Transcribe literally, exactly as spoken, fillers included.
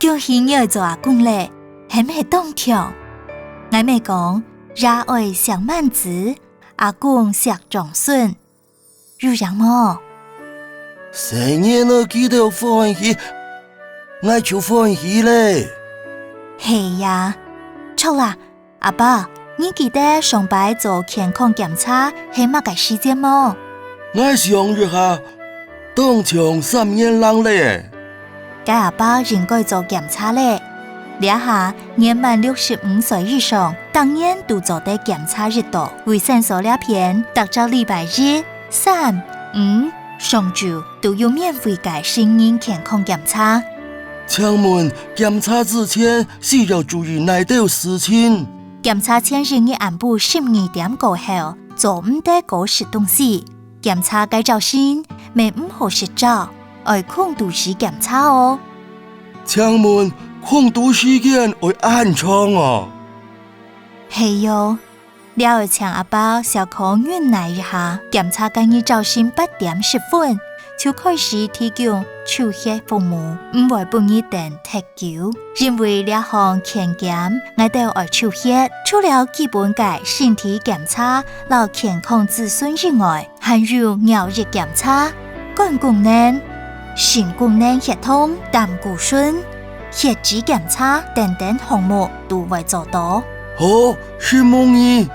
恭喜你愛做阿公咧，係毋係當暢？𠊎姆講，爺哀惜滿子，阿公惜長孫。有影無？細人仔佢兜歡喜，𠊎就歡喜咧。係啊，著啦， 阿伯，你記得上擺做健康檢查係麼个時節無？𠊎想一下，當像三年零咧。該阿伯應該做檢查咧。這下年滿六十五歲以上，逐年都做得檢查一到。衛生所這片，逐隻禮拜一、三、五、上晝都有免費个成人健康檢查。請問檢查之前需要注意哪兜事情？ 檢查前一日暗晡十二點過後，做毋得過食東西。檢查該朝晨，乜毋好食朝，愛空肚屎檢查哦。請問空肚時間愛恁長哦？係喲，這愛請阿伯小可忍耐一下，檢查該日朝晨八點十分，就開始提供抽血服務，毋會分你等忒 久，因為這項健檢，𠊎兜愛抽血，除了基本个身體檢查摎健康諮詢以外，還有尿液檢查、肝功能、腎功能、血糖、膽固醇、血脂檢查等等項目都會做到。好，承蒙你，